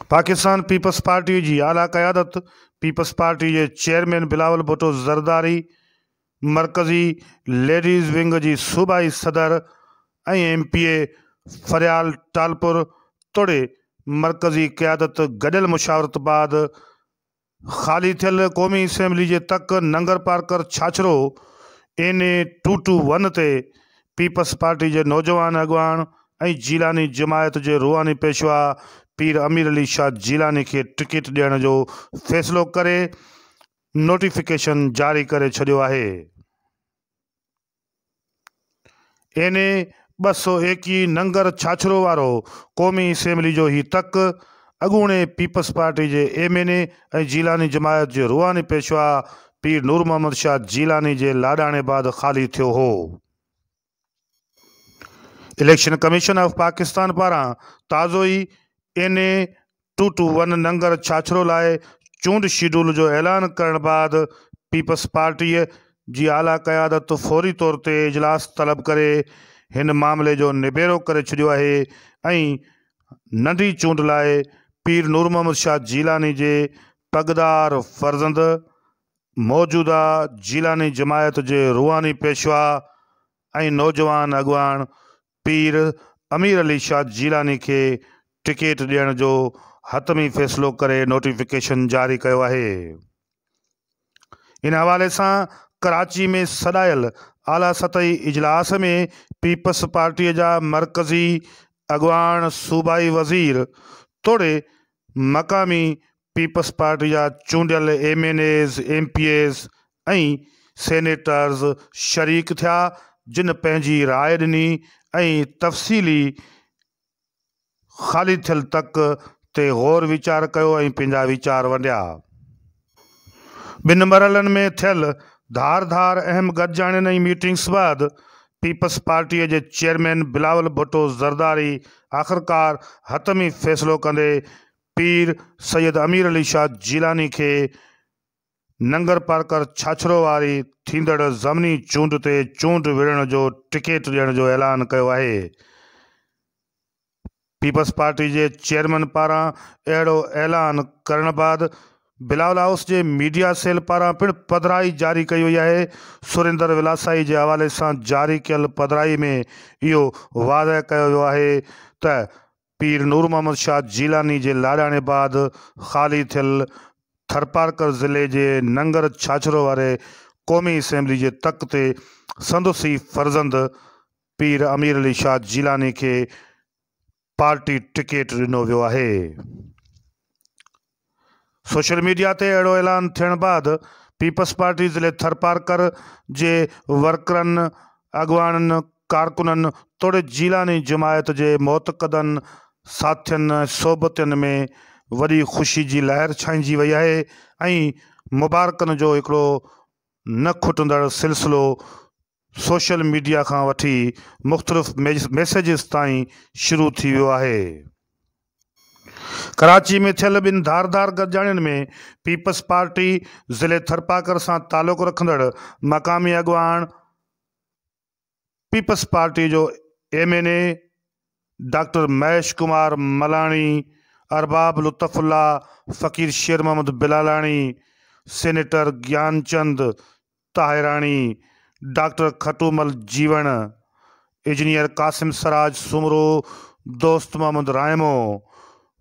Pakistan peoples party جي اعليٰ قيادت پيپلز پارٽي جي چيئرمين بلاول ڀٽو زرداري، مرڪزي ليڊيز ونگ جي صوبائي صدر ۽ M P A Faryal Talpur توڙي مرڪزي قيادت گڏيل مشاورت بعد خالي ٿيل قومي اسيمبلي جي تڪ Nagar Parkar Chachro N A 221 تي پيپلز پارٽي جي نوجوان اڳواڻ ۽ جيلاني جماعت جي روحاني پيشوا پير امير علي شاهه جيلاني کي ٽڪيٽ ڏيڻ جو فيصلو ڪري نوٽيفڪيشن جاري ڪري ڇڏيو آهي. اين اي 221 ننگر ڇاڇرو وارو قومي اسيمبلي جو هي تڪ اڳوڻي پيپلز پارٽي جي ايم اين اي ۽ جيلاني جماعت جي روحاني پيشوا پير نور محمد شاهه جيلاني جي لاڏاڻي بعد خالي ٿيو هو. اليڪشن ڪميشن آف پاڪستان پاران تازو ئي اين اي 221 ننگر ڇاڇرو لاء چونڊ شيڊول جو اعلان ڪرڻ بعد پيپلز پارٽيء جي اعليٰ قيادت فوري طور تي اجلاس طلب ڪري هن معاملي جو نبيرو ڪري ڇڏيو آهي ۽ ننڍي چونڊ لاء پير نور محمد شاهه جيلاني جي پڳدار فرزند موجوده جيلاني جماعت جي روحاني پيشوا ۽ نوجوان اڳواڻ پير امير علي شاهه جيلاني کي ٽڪيٽ ڏيڻ جو حتمي فيصلو ڪري نوٽيفڪيشن جاري ڪيو آهي. ان حوالي سان ڪراچي ۾ سڏايل اعليٰ سطحي اجلاس ۾ پيپلز پارٽي جا مرڪزي اڳواڻ، صوبائي وزير توڙي مقامي پيپلز پارٽي جا چونڊيل M N As, M P As ۽ senators شريڪ ٿيا جن پنهنجي راء ڏني ۽ تفصيلي خالي ٿيل تڪ تي غور ويچار ڪيو ۽ پنهنجا ويچار ونڊيا. ٻن مرحلن ۾ ٿيل ڌار ڌار اهم گڏجاڻين ۽ ميٽنگس بعد پيپلز پارٽي جي چيئرمين بلاول ڀٽو زرداري آخرڪار حتمي فيصلو ڪندي پير سيد امير علي شاهه جيلاني کي ننگرپارڪر ڇاڇرو واري ٿيندڙ ضمني چونڊ تي چونڊ وڙهڻ جو ٽڪيٽ ڏيڻ جو اعلان ڪيو آهي. پيپلز پارٽي جي چيئرمين پاران اهڙو اعلان ڪرڻ بعد بلاول هائوس جي ميڊيا سيل پاران پڻ پڌرائي جاري ڪئي وئي آهي. سريندر ولاسائي جي حوالي سان جاري ڪيل پڌرائي ۾ اهو واضح ڪيو ويو آهي ته پير نور محمد شاهه جيلاني جي لاڏاڻي بعد خالي ٿيل ٿرپارڪر ضلعي جي ننگر ڇاڇرو واري قومي اسيمبلي جي تڪ تي سندس ئي فرزند پير امير علي شاهه جيلاني کي پارٽي ٽڪيٽ ڏنو ويو آهي. سوشل ميڊيا تي اهڙو اعلان ٿيڻ بعد پيپلز پارٽي ضلعي ٿرپارڪر جي ورڪرن، اڳواڻن، ڪارڪنن توڙي جيلاني جماعت جي معتقدن، ساٿين ۽ صحبتين ۾ وڏي خوشي جي لهر ڇائنجي وئي آهي ۽ مبارڪن جو هڪڙو نه کٽندڙ سلسلو سوشل ميڊيا کان وٺي مختلف ميسيجز تائين شروع ٿي ويو آهي. ڪراچي ۾ ٿيل ٻن ڌار ڌار گڏجاڻين ۾ پيپلز پارٽي ضلعي ٿرپاڪر سان تعلق رکندڙ مقامي اڳواڻ پيپلز پارٽي جو M N A doctor Mahesh Kumar Malani, Arbab Lutf Ullah, Faqir Sher Muhammad Bilalani, senator Gianchand Tahirani, doctor Khatumal Jiwan, engineer Qasim Siraj Soomro, Dost Muhammad Raimo,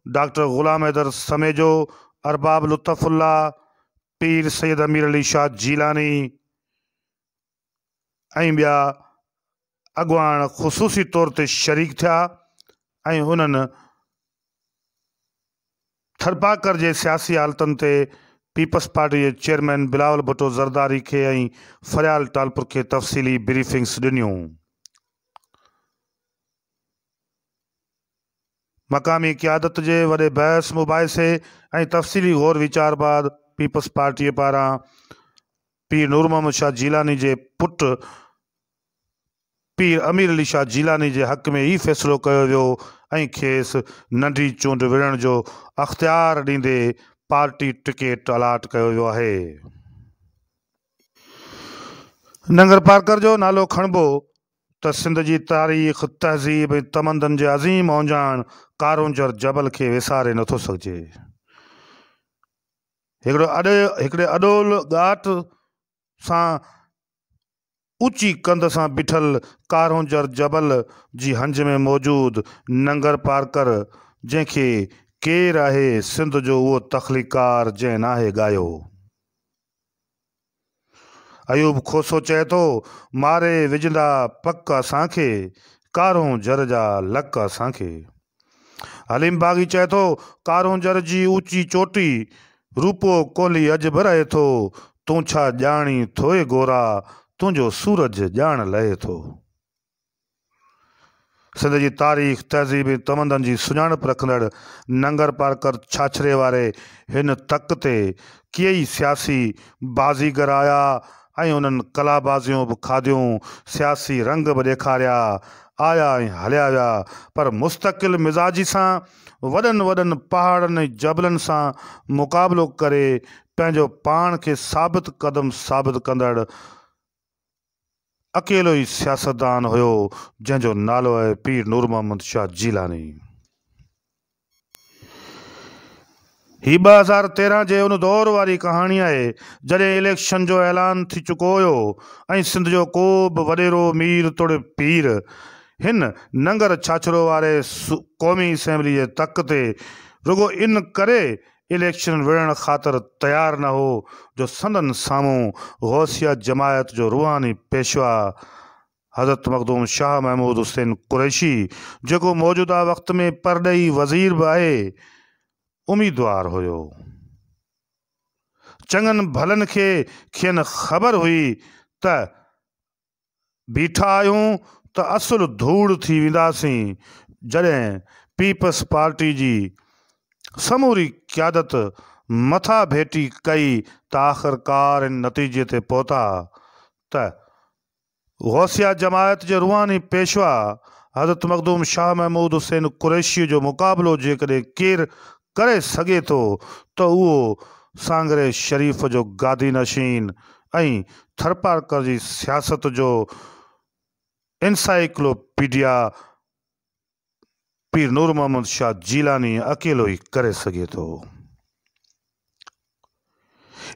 doctor Ghulam Haider Samejo, Arbab Lutf Ullah, Pir Syed Amir Ali Shah Jilani ۽ ٻيا اڳواڻ خصوصي طور تي شريڪ ٿيا ۽ انهن ٿرپاڪر جي سياسي حالتن تي پيپلز پارٽي جي چيئرمين بلاول ڀٽو زرداري کي ۽ فريال ٽالپر کي تفصيلي بريفنگس ڏنيون. مقامي قيادت جي وڏي بحث مباحثي ۽ تفصيلي غور ويچار بعد پيپلز پارٽي پاران پير نور محمد شاهه جيلاني جي پٽ پير امير علي شاهه جيلاني جي حق ۾ ئي فيصلو ڪيو ويو ۽ کيس ننڍي چونڊ وڙهڻ جو اختيار ڏيندي پارٽي ٽڪيٽ الاٽ ڪيو ويو آهي. ننگرپارڪر جو نالو کڻبو ته سنڌ جي تاريخ، تهذيب ۽ تمدن جي عظيم اهڃاڻ ڪارونجهر جبل کي وساري نٿو سگهجي. هڪڙو اڏ هڪڙي اڏول ڳاٽ سان اوچي ڪنڌ سان بيٺل ڪارونجهر جبل جي هنج ۾ موجود ننگر پارڪر جنهن کي ڪير آهي سنڌ جو اهو تخليقار جنهن ناهي ڳايو. ايوب کوسو چئي ٿو، ماري وجهندا پڪ اسان کي، ڪارونجهر جا لڪ اسان کي. حليم باغي چئي ٿو، ڪارونجهر جي اوچي چوٽي، روپو ڪولهي اڄ به رهي ٿو، تون ڇا ڄاڻين ٿو اي گورا، تنهنجو سورج ڄاڻ لهي ٿو. سنڌ جي تاريخ، تهذيب ۽ تمدن جي سڃاڻپ رکندڙ ننگر پارڪر ڇاڇري واري هن تڪ تي ڪيئي سياسي بازيگر آيا ۽ انهن قلابازيون به کاڌيون، سياسي رنگ به ڏيکاريا، آيا ۽ هليا ويا، پر مستقل مزاجي سان وڏن وڏن پهاڙن ۽ جبلن سان مقابلو ڪري پنهنجو پاڻ کي ثابت قدم ثابت ڪندڙ اڪيلو ئي سياستدان هيو، جنهن جو نالو آهي پير نور محمد شاهه جيلاني. هي 2013 جي ان دور واري ڪهاڻي آهي، جڏهن اليڪشن جو اعلان ٿي چڪو هيو ۽ سنڌ جو ڪو به وڏيرو، مير توڙي پير هن ننگر ڇاڇرو واري قومي اسيمبلي جي تڪ تي رڳو ان ڪري اليڪشن وڙهڻ خاطر تيار نه هو جو سندن سامهون غوثيه جماعت جو روحاني پيشوا حضرت مخدوم شاهه محمود حسين قريشي جيڪو موجوده وقت ۾ پرڏيهي وزير به آهي، اميدوار هيو. چڱن ڀلن کي کين خبر هئي ته بيٺا آهيون ته اصل ڌوڙ ٿي وينداسين جڏهن پيپلز پارٽي جي سموري قيادت مٿا ڀيٽي ڪئي ته آخرڪار ان نتيجي تي پهتا ته غوثيه جماعت جي روحاني پيشوا حضرت مخدوم شاهه محمود حسين قريشيء جو مقابلو جيڪڏهن ڪير ڪري سگهي ٿو ته اهو سانگري شريف جو گادي نشين ۽ ٿرپارڪر جي سياست جو انسائيڪلوپيڊيا پير نور محمد شاهه جيلاني اڪيلو ئي ڪري سگهي ٿو.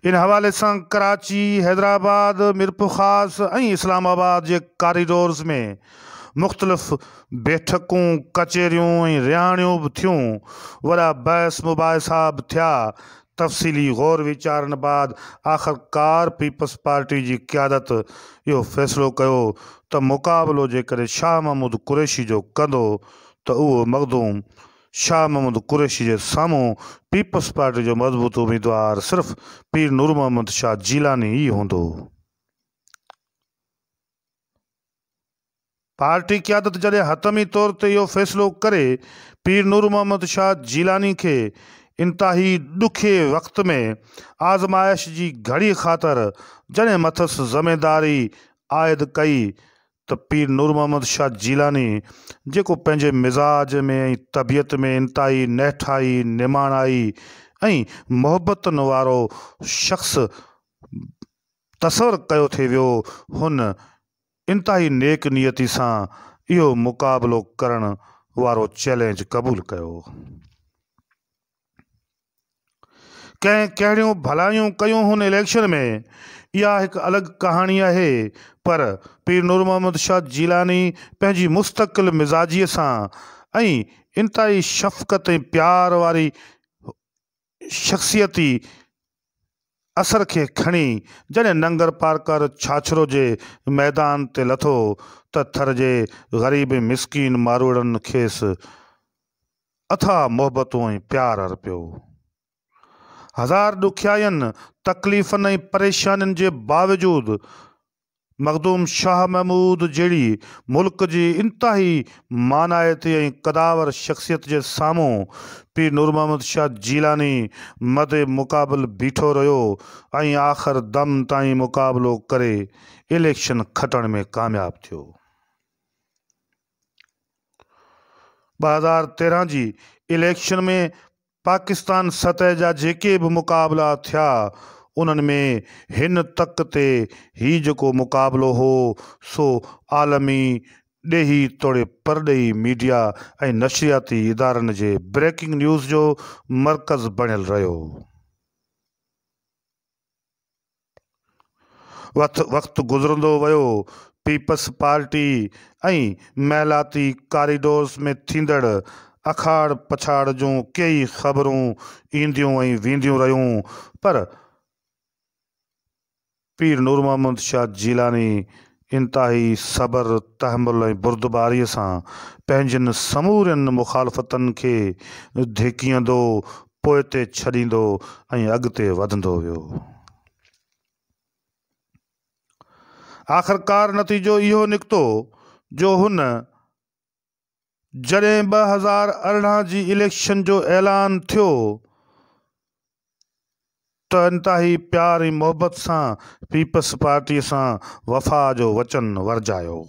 ان حوالي سان ڪراچي، حيدرآباد، ميرپورخاص ۽ اسلام آباد جي ڪاريڊورز ۾ مختلف بيٺڪون، ڪچهريون ۽ رهاڻيون به ٿيون، وڏا بحث مباحثا به ٿيا، تفصيلي غور ويچارن بعد آخرڪار پيپلز پارٽي جي قيادت اهو فيصلو ڪيو ته مقابلو جيڪڏهن شاهه محمود قريشي جو ڪندو ته اهو مخدوم شاهه محمود قريشي جي سامهون پيپلز پارٽي جو مضبوط اميدوار صرف پير نور محمد شاهه جيلاني ئي هوندو. پارٽي قيادت جڏهن حتمي طور تي اهو فيصلو ڪري پير نور محمد شاهه جيلاني کي انتهائي ڏکي وقت ۾ آزمائش جي گهڙي خاطر جڏهن مٿس ذميداري عائد ڪئي ته پير نور محمد شاهه جيلاني جيڪو پنهنجي مزاج ۾ ۽ طبيعت ۾ انتهائي نهٺائي، نماڻائي ۽ محبتن وارو شخص تصور ڪيو ٿي ويو، هن انتهائي نيڪ نيتي سان اهو مقابلو ڪرڻ وارو چئلينج قبول ڪيو. ڪنهن ڪهڙيون ڀلايون ڪيون هن اليڪشن ۾ اها هڪ الڳ ڪهاڻي آهي پر پير نور محمد شاهه جيلاني پنهنجي مستقل مزاجي سان ۽ انتهائي شفقت ۽ پيار واري شخصيتي اثر کي کڻي جڏهن ننگر پارڪر ڇاڇرو جي ميدان تي لٿو ته ٿر جي غريب ۽ مسڪين ماروئڙن کيس اٿاهه محبتون ۽ پيار ارپيو. هزار ڏکيائين، تڪليفن ۽ پريشانين جي باوجود مخدوم شاهه محمود جهڙي ملڪ جي انتهائي مانائتي ۽ قدآور شخصيت جي سامهون پير نور محمد شاهه جيلاني مد مقابل بيٺو رهيو ۽ آخر دم تائين مقابلو ڪري اليڪشن کٽڻ ۾ ڪامياب ٿيو. 2013 جي اليڪشن ۾ پاڪستان سطح جا جيڪي به مقابلا ٿيا انهن ۾ هن تڪ تي هي جيڪو مقابلو هو سو عالمي ڏيهي توڙي پرڏيهي ميڊيا ۽ نشرياتي ادارن جي بريڪنگ نيوز جو مرڪز بڻيل رهيو. وقت گذرندو ويو، پيپلز پارٽي ۽ محلاتي ڪاريڊورز ۾ ٿيندڙ اکاڙ پڇاڙ جون ڪيئي خبرون اينديون ۽ وينديون رهيون پر پير نور محمد شاهه جيلاني انتهائي صبر، تحمل ۽ بردباريء سان پنهنجين سمورين مخالفتن کي ڌڪيندو، پوئتي ڇڏيندو ۽ اڳتي وڌندو ويو. آخرڪار نتيجو اهو نڪتو جو هن جڏهن 2018 جي اليڪشن جو اعلان ٿيو ته انتهائي پيار ۽ محبت سان پيپلز پارٽي سان وفا جو وچن ورجايو.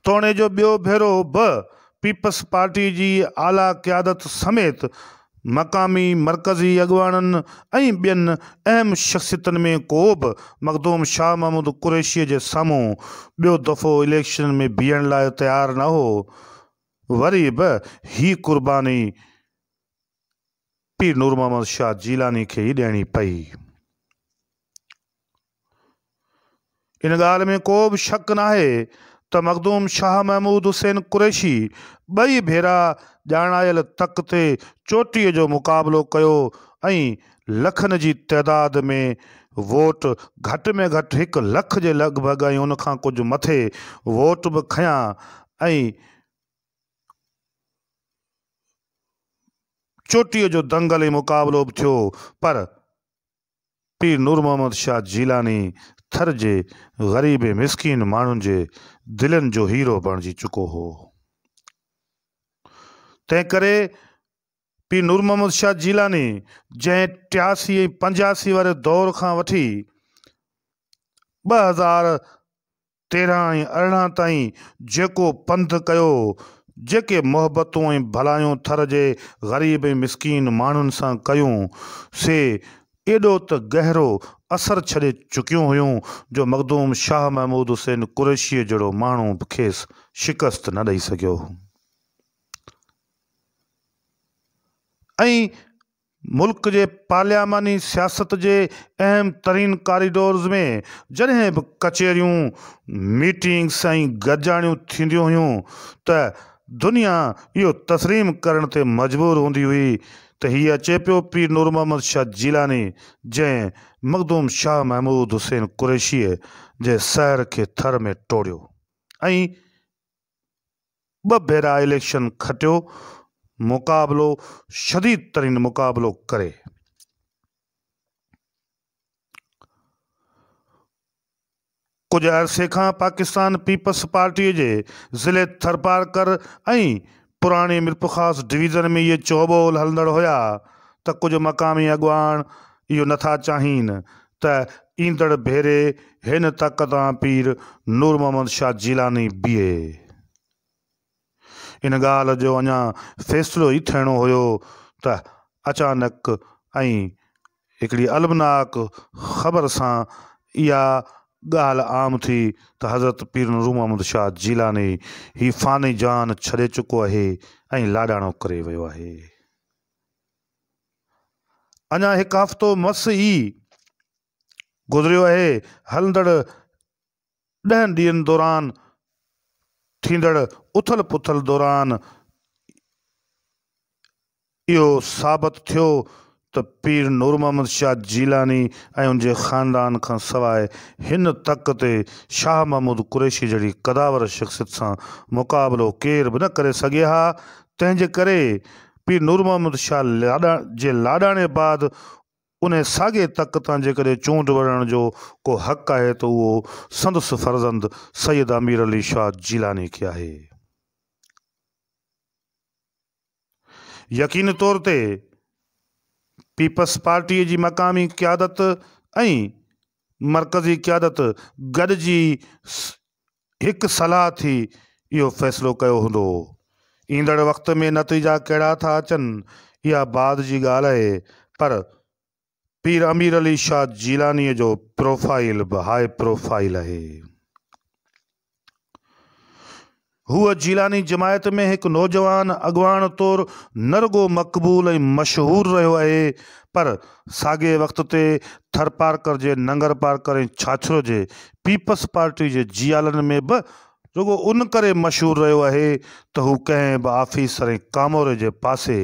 توڻي جو ٻيو ڀيرو به پيپلز پارٽي جي اعليٰ قيادت سميت مقامي مرڪزي اڳواڻن ۽ ٻين اهم شخصيتن ۾ ڪو به مخدوم شاهه محمود قريشيء جي سامهون ٻيو دفعو اليڪشن ۾ بيهڻ لاء تيار نه هو، وري به هي قرباني پير نور محمد شاهه جيلاني کي ئي ڏيڻي پئي. ان ڳالهه ۾ ڪو به شڪ ناهي ته مخدوم شاهه محمود حسين قريشي ٻئي ڀيرا ڄاڻايل تڪ تي چوٽيء جو مقابلو ڪيو ۽ لکن جي تعداد ۾ ووٽ گهٽ ۾ گهٽ هڪ لک جي لڳ ڀڳ ۽ ان کان ڪجهه مٿي ووٽ به کنيا ۽ چوٽيء جو دنگل ۽ مقابلو به ٿيو پر پير نور محمد شاهه جيلاني ٿر جي غريب ۽ مسڪين ماڻهن جي دلين جو هيرو بڻجي چڪو هو. تنهنڪري پير نور محمد شاهه جيلاني جنهن 83 ۽ 85 واري دور کان وٺي 2013 ۽ 18 تائين جيڪو پنڌ ڪيو، جيڪي محبتون ۽ ڀلايون ٿر جي غريب ۽ مسڪين ماڻهن سان ڪيون، سي ايڏو ته گهرو اثر ڇڏي چڪيون هيون جو مخدوم شاهه محمود حسين قريشيء جهڙو ماڻهو به کيس شڪست نه ڏئي سگهيو ۽ ملڪ جي پارلياماني سياست جي اهم ترين ڪاريڊورز ۾ جڏهن به ڪچهريون، ميٽنگس ۽ گڏجاڻيون ٿينديون هيون ته دنيا اهو تسليم ڪرڻ تي مجبور هوندي هئي ته هي اچي پيو پير نور محمد شاهه جيلاني جنهن مخدوم شاهه محمود حسين قريشيء جي سحر کي ٿر ۾ ٽوڙيو ۽ ٻه ڀيرا اليڪشن کٽيو، مقابلو شديد ترين مقابلو ڪري. ڪجهه عرصي کان پاڪستان پيپلز پارٽي جي ضلعي ٿرپارڪر ۽ پراڻي ميرپورخاص ڊويزن ۾ اهي چئوٻول هلندڙ هيا ته ڪجهه مقامي اڳواڻ اهو نٿا چاهين ته ايندڙ ڀيري هن تڪ تان پير نور محمد شاهه جيلاني بيهي. ان ڳالهه جو اڃا فيصلو ئي ٿيڻو هيو ته اچانڪ ۽ هڪڙي المناڪ خبر سان اها ڳالهه عام ٿي ته حضرت پير نور محمد شاهه جيلاني هي فاني جهان ڇڏي چڪو آهي ۽ لاڏاڻو ڪري ويو آهي. اڃا هڪ هفتو مس ئي گذريو آهي، هلندڙ ڏهن ڏينهن دوران ٿيندڙ اٿل پٿل دوران اهو ثابت ٿيو ته پير نور محمد شاهه جيلاني ۽ ان جي خاندان کان سواء هن تڪ تي شاهه محمود قريشي جهڙي قداور شخصيت سان مقابلو ڪير به نه ڪري سگهي ها، تنهن جي ڪري پير نور محمد شاهه جي لاڏاڻي بعد انهي ساڳئي تڪ تان جيڪڏهن چونڊ وڙهڻ جو ڪو حق آهي ته اهو سندس فرزند سيد امير علي شاهه جيلاني کي آهي. يقيني طور تي پيپلز پارٽيء جي مقامي قيادت ۽ مرڪزي قيادت گڏجي هڪ صلاح ٿي اهو فيصلو ڪيو هوندو. ايندڙ وقت ۾ نتيجا ڪهڙا ٿا اچن اها بعد جي ڳالهه آهي پر پير امير علي شاهه جيلانيء جو پروفائيل به هاء پروفائيل آهي. هو جيلاني جماعت ۾ هڪ نوجوان اڳواڻ طور نه رڳو مقبول ۽ مشهور رهيو آهي پر ساڳئي وقت تي ٿرپارڪر جي ننگرپارڪر ۽ ڇاڇرو جي پيپلز پارٽي جي جيالن ۾ به رڳو ان ڪري مشهور رهيو آهي ته هو ڪنهن به آفيسر ۽ ڪاموري جي پاسي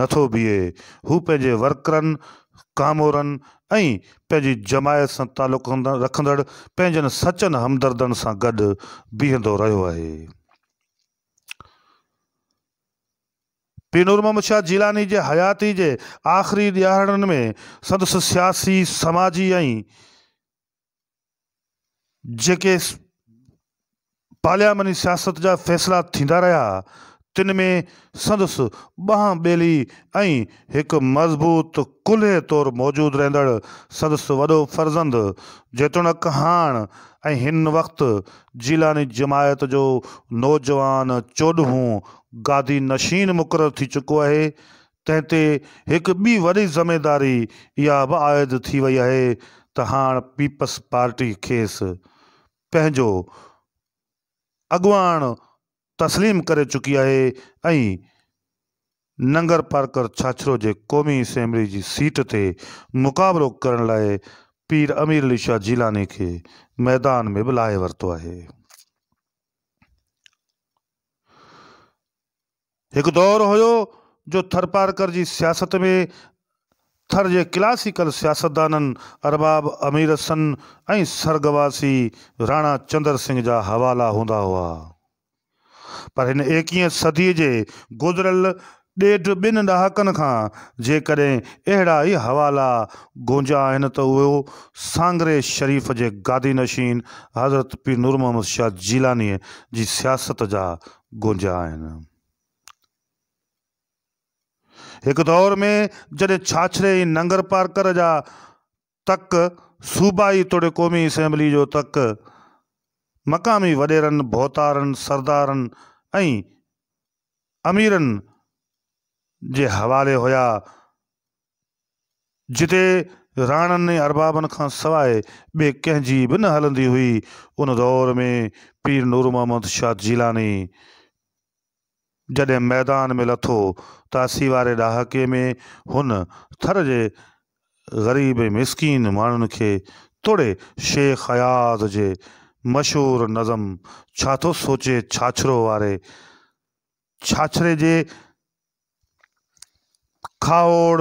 نٿو بيهي. هو پنهنجي ورڪرن، ڪامورن ۽ پنهنجي جماعت سان تعلق رکندڙ پنهنجن سچن همدردن سان گڏ بيهندو رهيو آهي. پير نور محمد شاهه جيلاني جي حياتي جي آخري ڏهاڙن ۾ سندس سياسي، سماجي ۽ جيڪي پارلياماني سياست جا فيصلا ٿيندا رهيا، تن ۾ سندس ٻانهن ٻيلي ۽ هڪ مضبوط ڪلهي طور موجود رهندڙ سندس وڏو فرزند جيتوڻيڪ هاڻ ۽ هن وقت جيلاني جماعت جو نوجوان چوڏهون گادي نشين مقرر ٿي چڪو آهي، تنهن تي هڪ ٻي وڏي ذميداري اها به عائد ٿي وئي آهي ته هاڻ پيپلز پارٽي کيس پنهنجو اڳواڻ تسليم ڪري چڪي آهي ۽ ننگرپارڪر ڇاڇرو جي قومي اسيمبلي جي سيٽ تي مقابلو ڪرڻ لاء پير امير علي شاهه جيلاني کي ميدان ۾ به لاهي ورتو آهي. هڪ دور هيو جو ٿرپارڪر جي سياست ۾ ٿر جي ڪلاسيڪل سياستدانن ارباب امير حسن ۽ سرڳواسي راڻا چندر سنگهه جا حوالا هوندا هئا پر هن ايڪيهين صديء جي گذريل ڏيڍ ٻن ڏهاڪن کان جيڪڏهن اهڙا ئي حوالا گونجيا آهن ته اهو سانگري شريف جي گادي نشين حضرت پير نور محمد شاهه جيلانيء جي سياست جا گونجيا آهن. هڪ دور ۾ جڏهن ڇاڇري ۽ ننگرپارڪر جا تڪ صوبائي توڙي قومي اسيمبلي جو تڪ مقامي وڏيرن، ڀوتارن، سردارن ۽ اميرن جي حوالي هيا، جتي راڻن ۽ اربابن کان سواء ٻئي ڪنهن جي به نه هلندي هئي، ان دور ۾ پير نور محمد شاهه جيلاني جڏهن ميدان ۾ لٿو ته 80 واري ڏهاڪي ۾ هن ٿر جي غريب ۽ مسڪين ماڻهن کي توڙي شيخ اياز جي مشهور نظم ڇا ٿو سوچي ڇاڇرو واري ڇاڇري جي کاهوڙ،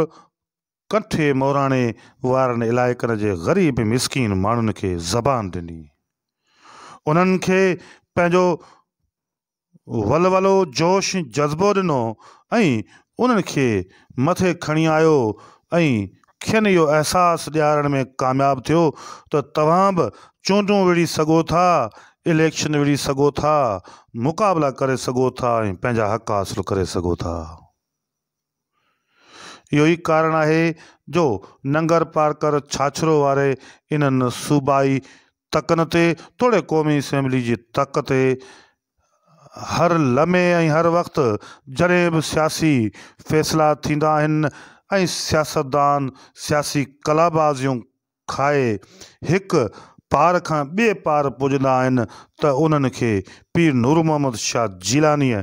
ڪنٺي موراڻي وارن علائقن جي غريب مسڪين ماڻهن کي زبان ڏني. انهن کي پنهنجو ولولو، جوش ۽ جذبو ڏنو ۽ انهن کي مٿي کڻي آيو ۽ کين اهو احساس ڏيارڻ ۾ ڪامياب ٿيو ته توهان به چونڊون وڙهي سگهو ٿا، اليڪشن وڙهي سگهو ٿا، مقابلا ڪري سگهو ٿا ۽ پنهنجا حق حاصل ڪري سگهو ٿا. اهو ئي ڪارڻ آهي جو ننگر پارڪر ڇاڇرو واري انهن صوبائي تڪن تي توڙي قومي اسيمبلي جي تڪ تي هر لمحي ۽ هر وقت جڏهن به سياسي فيصلا ٿيندا آهن ۽ سياستدان سياسي قلابازيون کائي هڪ پار کان ٻئي پار پڄندا آهن ته انهن کي پير نور محمد شاهه جيلانيء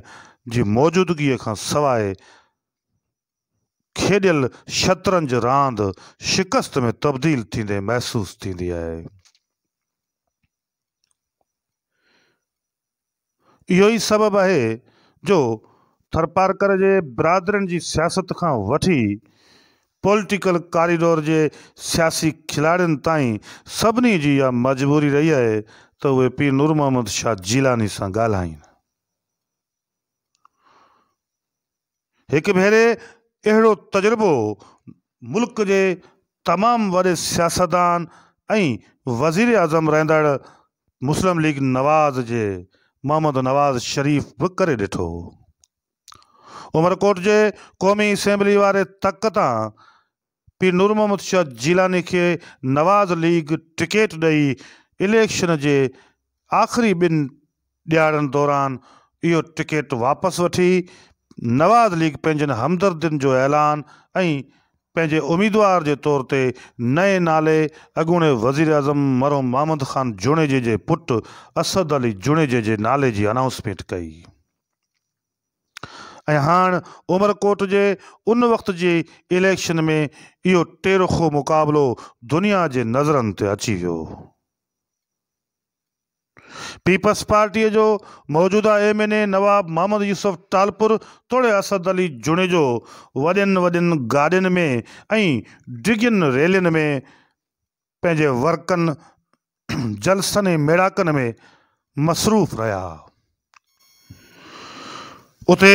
جي موجودگيء کان سواء کيڏيل شطرنج راند شڪست ۾ تبديل ٿيندي محسوس ٿيندي آهي. اهو ئي سبب آهي جو ٿرپارڪر جي برادرين جي سياست کان وٺي پوليٽيڪل ڪاريڊور جي سياسي کلاڙين تائين سڀني جي اها مجبوري رهي آهي ته اهي پير نور محمد شاهه جيلاني سان ڳالهائين. هڪ ڀيري اهڙو تجربو ملڪ جي تمام وڏي سياستدان ۽ وزيراعظم رهندڙ مسلم ليگ نواز جي محمد نواز شريف به ڪري ڏٺو هو. عمرڪوٽ جي قومي اسيمبلي واري تڪ تان پير نور محمد شاهه جيلاني کي نواز ليگ ٽڪيٽ ڏئي اليڪشن جي آخري ٻن ڏهاڙن دوران اهو ٽڪيٽ واپس وٺي نواز ليگ پنهنجن همدردين جو اعلان ۽ پنهنجي اميدوار جي طور تي نئين نالي اڳوڻي وزيراعظم مرحوم محمد خان جوڻيجي جي پٽ اسد علي جوڻيجي جي نالي جي انائونسمينٽ ڪئي ۽ هاڻ عمرڪوٽ جي ان وقت جي اليڪشن ۾ اهو ٽيرخو مقابلو دنيا جي نظرن تي اچي ويو. پيپلز پارٽيء جو موجوده M N A Nawab Muhammad Yousuf Talpur توڙي اسد علي جوڻيجو وڏين وڏين گاڏين ۾ ۽ ڊگهين ريلين ۾ پنهنجي ورڪن، جلسن ۽ ميڙاڪن ۾ مصروف رهيا. اتي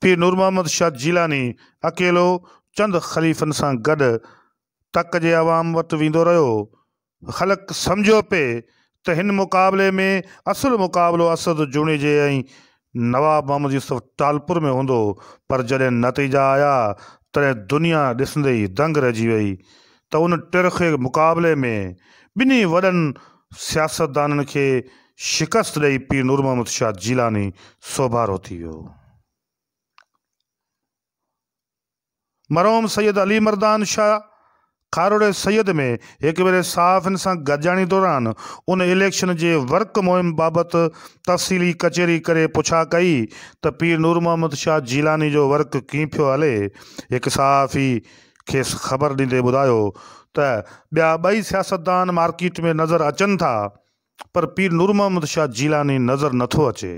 پير نور محمد شاهه جيلاني اڪيلو چند خليفن سان گڏ تڪ جي عوام وٽ ويندو رهيو. خلق سمجهيو پئي ته هن مقابلي ۾ اصل مقابلو اسد جوڻيجي ۽ نواب محمد يوسف ٽالپر ۾ هوندو پر جڏهن نتيجا آيا تڏهن دنيا ڏسندي ئي دنگ رهجي وئي ته ان ٽرخي مقابلي ۾ ٻنهي وڏن سياستدانن کي شڪست ڏئي پير نور محمد شاهه جيلاني سوڀارو ٿي ويو. مرحوم سيد علي مردان شاهه کاروڙي سيد ۾ هڪ ڀيري صحافين سان گڏجاڻي دوران ان اليڪشن جي ورڪ مهم بابت تفصيلي ڪچهري ڪري پڇا ڪئي ته پير نور محمد شاهه جيلاني جو ورڪ ڪيئن پيو هلي؟ هڪ صحافي کيس خبر ڏيندي ٻڌايو ته ٻيا ٻئي سياستدان مارڪيٽ ۾ نظر اچن ٿا پر پير نور محمد شاهه جيلاني نظر نٿو اچي.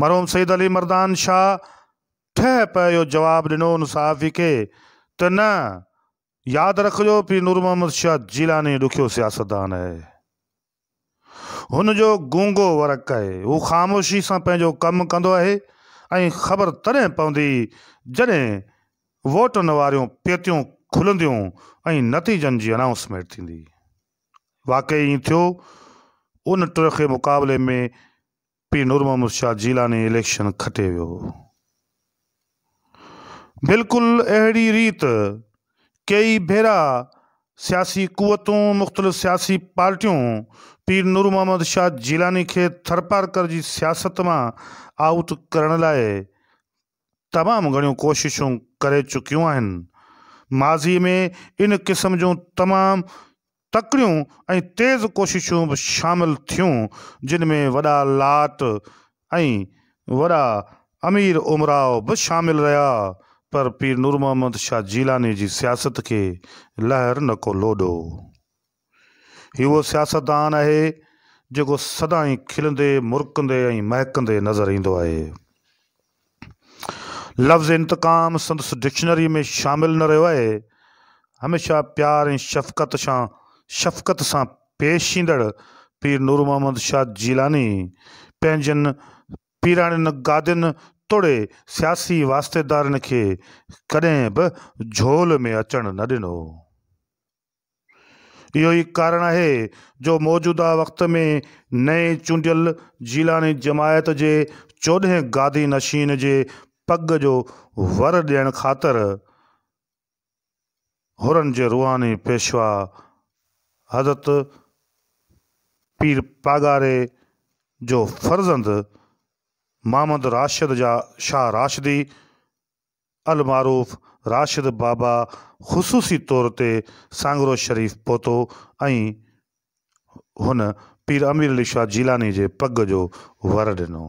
مرحوم سيد علي مردان شاهه ٺهه پهه اهو جواب ڏنو ان صحافي کي ته نه ياد رکجو پير نور محمد شاهه جيلاني ڏکيو سياستدان آهي. هن جو گونگو ورق آهي. هو خاموشي سان پنهنجو ڪم ڪندو آهي ۽ خبر تڏهن پوندي جڏهن ووٽن واريون پيتيون کلنديون ۽ نتيجن جي انائونسمينٽ ٿيندي. واقعي ائين ٿيو. ان ٽرخي مقابلي ۾ پير نور محمد شاهه جيلاني اليڪشن کٽي ويو. بلڪل اهڙي ريت ڪيئي ڀيرا سياسي قوتون، مختلف سياسي پارٽيون پير نور محمد شاهه جيلاني کي ٿرپارڪر جي سياست مان آئوٽ ڪرڻ لاء تمام گهڻيون ڪوششون ڪري چڪيون آهن. ماضي ۾ ان قسم جون تمام تڪڙيون ۽ تيز ڪوششون به شامل ٿيون، جن ۾ وڏا لاٽ ۽ وڏا امير امراء به شامل رهيا، پر پير نور محمد شاهه جيلاني جي سياست کي لهر نه ڪو لوڏو. هي اهو سياستدان آهي، جيڪو سدائين کلندي، مرڪندي ۽ مهڪندي نظر ايندو آهي. لفظ انتقام سندس ڊڪشنري ۾ شامل نه رهيو آهي. هميشه پيار ۽ شفقت شان شفقت سان پيش ايندڙ پير نور محمد شاهه جيلاني پنهنجن پيراڻين گادين توڙي سياسي واسطيدارن کي ڪڏهن به جهول ۾ اچڻ نه ڏنو. اهو ئي ڪارڻ آهي جو موجوده وقت ۾ نئين چونڊيل جيلاني جماعت جي چوڏهين گادي نشين جي پڳ جو ور ڏيڻ خاطر حرن جي روحاني پيشوا حضرت پير پاڳاري جو فرزند محمد راشد جا شاهه راشدي المعروف راشد بابا خصوصي طور تي سانگرو شريف پهتو ۽ هن پير امير علي شاهه جيلاني جي پڳ جو ور ڏنو.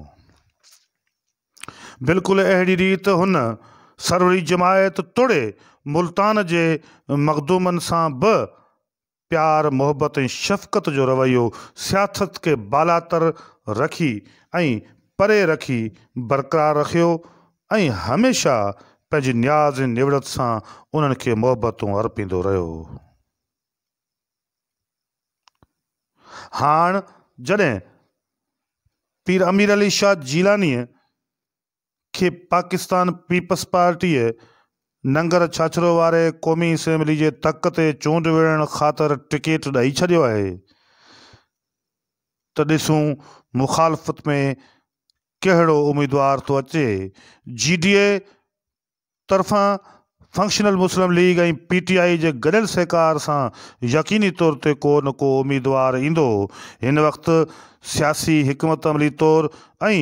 بلڪل اهڙي ريت هن سروري جماعت توڙي ملتان جي مخدومن سان به پيار، محبت ۽ شفقت جو رويو سياست کي بالاتر رکي ۽ پري رکي برقرار رکيو ۽ هميشه پنهنجي نياز ۽ نوڙت سان انهن کي محبتون ارپيندو رهيو. هاڻ جڏهن پير امير علي شاهه جيلانيء کي پاڪستان پيپلز پارٽيء ننگر ڇاڇرو واري قومي اسيمبلي جي تڪ تي چونڊ وڙهڻ خاطر ٽڪيٽ ڏئي ڇڏيو آهي ته ڏسون مخالفت ۾ ڪهڙو اميدوار ٿو اچي. جي ڊي اي طرفان Functional Muslim League ۽ P T I جي گڏيل سهڪار سان يقيني طور تي ڪو نه ڪو اميدوار ايندو. هن وقت سياسي حڪمت عملي طور ۽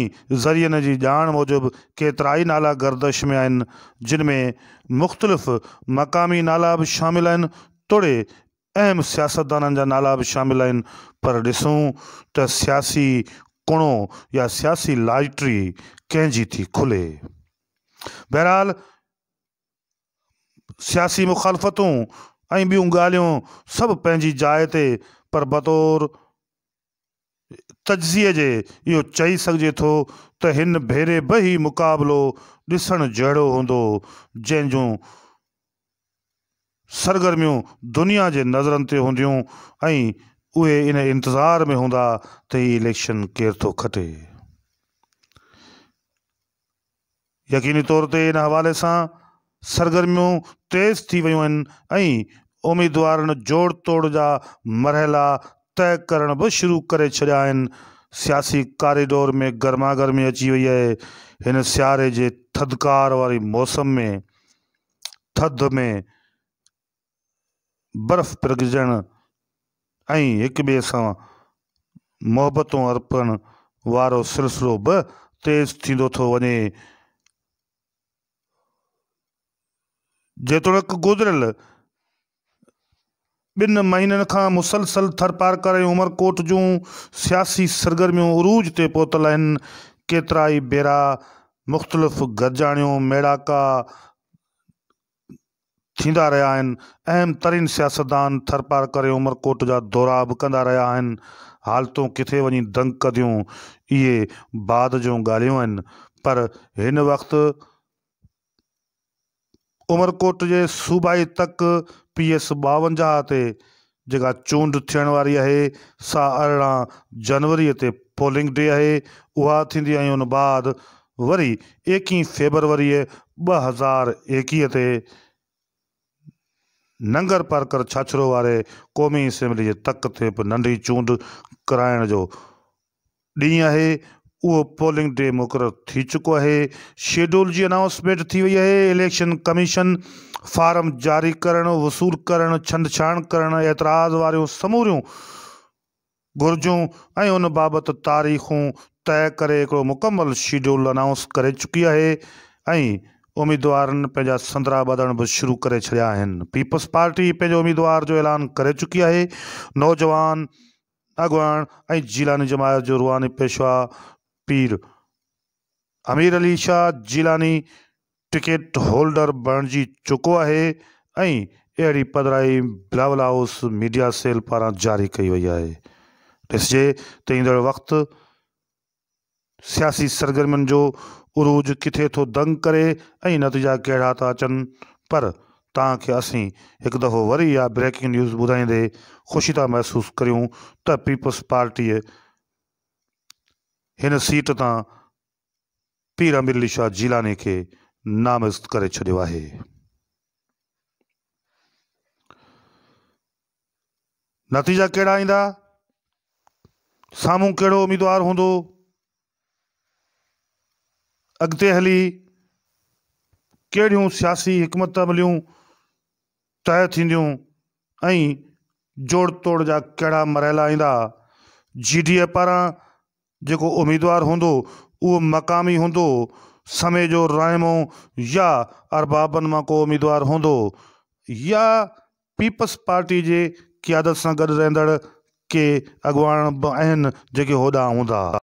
ذريعن جي ڄاڻ موجب ڪيترائي نالا گردش ۾ آهن، جن ۾ مختلف مقامي نالا به شامل آهن توڙي اهم سياستدانن جا نالا به شامل آهن پر ڏسون ته سياسي ڪڻو يا سياسي لاٽري ڪنهن جي ٿي کلي. بهرحال سياسي مخالفتون ۽ ٻيون ڳالهيون سڀ پنهنجي جاء تي پر بطور تجزيي جي اهو چئي سگهجي ٿو ته هن ڀيري به هي مقابلو ڏسڻ جهڙو هوندو جنهن جون سرگرميون دنيا جي نظرن تي هونديون ۽ اهي ان انتظار ۾ هوندا ته هي اليڪشن ڪير ٿو کٽي. يقيني طور تي ان حوالي سان سرگرميون تيز ٿي ويون آهن ۽ اميدوارن جوڙ توڙ جا مرحلا طئي ڪرڻ به شروع ڪري ڇڏيا آهن، سياسي ڪاريڊور ۾ گرما گرمي اچي وئي آهي، هن سياري جي ٿڌڪار واري موسم ۾ ٿڌ ۾ برف پرگهجڻ ۽ هڪ ٻئي سان محبتون ارپڻ وارو سلسلو به تيز ٿيندو ٿو وڃي. جيتوڻيڪ گذريل ٻن مهينن کان مسلسل ٿرپارڪر ۽ عمرڪوٽ جون سياسي سرگرميون عروج تي پهتل آهن، ڪيترائي ڀيرا مختلف گڏجاڻيون، ميڙاڪا، ٿيندا رهيا آهن، اهم ترين سياستدان ٿرپارڪر ۽ عمرڪوٽ جا دورا به ڪندا رهيا آهن، حالتون ڪٿي وڃي دنگ ڪنديون اهي بعد جون ڳالهيون آهن پر هن وقت عمرڪوٽ جي صوبائي تڪ پي ايس 52 تي جيڪا چونڊ ٿيڻ واري آهي سا 18 جنوري تي پولنگ ڊي آهي اها ٿيندي ۽ ان بعد وري ايڪيهين فيبروريء 2021 تي ننگر پارڪر ڇاڇرو واري قومي اسيمبلي جي تڪ تي به ننڍي چونڊ ڪرائڻ جو ڏينهن آهي اهو پولنگ ڊي مقرر ٿي چڪو آهي، شيڊول جي انائونسمينٽ ٿي وئي آهي، اليڪشن ڪميشن فارم جاري ڪرڻ، وصول ڪرڻ، ڇنڊڇاڻ ڪرڻ، اعتراض واريون سموريون گهرجون ۽ ان بابت تاريخون طئي ڪري هڪڙو مڪمل شيڊول انائونس ڪري چڪي آهي ۽ اميدوارن پنهنجا سندرا ٻڌڻ به شروع ڪري ڇڏيا آهن. پيپلز پارٽي پنهنجي اميدوار جو اعلان ڪري چڪي آهي. نوجوان اڳواڻ ۽ جيلاني جماعت جو روحاني پيشوا پير امير علي شاهه جيلاني ٽڪيٽ هولڊر بڻجي چڪو آهي ۽ اهڙي پڌرائي بلاول هائوس ميڊيا سيل پاران جاري ڪئي وئي آهي. ڏسجي ته ايندڙ وقت سياسي سرگرمين جو عروج ڪٿي ٿو دنگ ڪري ۽ نتيجا ڪهڙا ٿا اچن پر توهان کي اسين هڪ دفعو وري اها بريڪنگ نيوز ٻڌائيندي خوشي ٿا محسوس ڪريون ته پيپلز پارٽيء هن سيٽ تان پير امير علي شاهه جيلاني کي نامزد ڪري ڇڏيو آهي. نتيجا ڪهڙا ايندا، سامهون ڪهڙو اميدوار هوندو، اڳتي هلي ڪهڙيون سياسي حڪمت عمليون طئي ٿينديون ۽ جوڙ توڙ جا ڪهڙا مرحلا ايندا، جي ڊي اي پاران جيڪو اميدوار هوندو اهو مقامي هوندو، سمي جو رائمو يا اربابن مان ڪو اميدوار هوندو يا پيپلز پارٽي جي قيادت سان گڏ رهندڙ ڪي اڳواڻ به آهن جيڪي هوڏانهن هوندا.